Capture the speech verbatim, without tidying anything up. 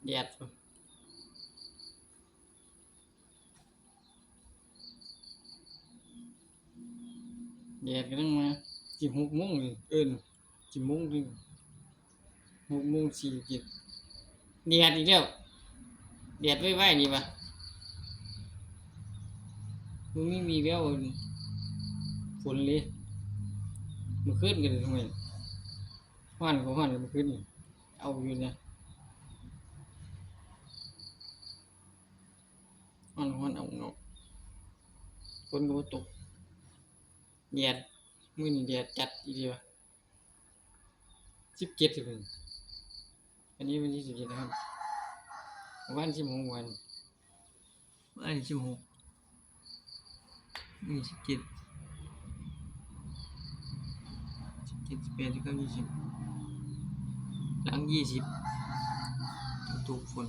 แดด แดดกำลังมา สิหกโมงนี่ เอิ้น สิโมงนี่ หกโมงสี่สิบเจ็ด แดดอีกแล้ว แดดไวๆนี่วะ มันไม่มีแววฝนเลย มื้อคืนก็เลยทำไม ฮ้อนก็ฮ้อนมื้อคืนนี่ เอาอยู่นะ ฮ้อนฮ้อนเอาเนาะ ฝนก็บ่ตก แดด มื้อนี้แดดจัดอีหลีวะ สิบเจ็ดสิบเอ็ด อันนี้วันที่สิบเจ็ดนะครับ วันที่สิบหกวัน วันที่สิบหก นี่สิบเจ็ด สิบเจ็ด สิบแปด สิบเก้า ยี่สิบ หลังยี่สิบ ถูกฝน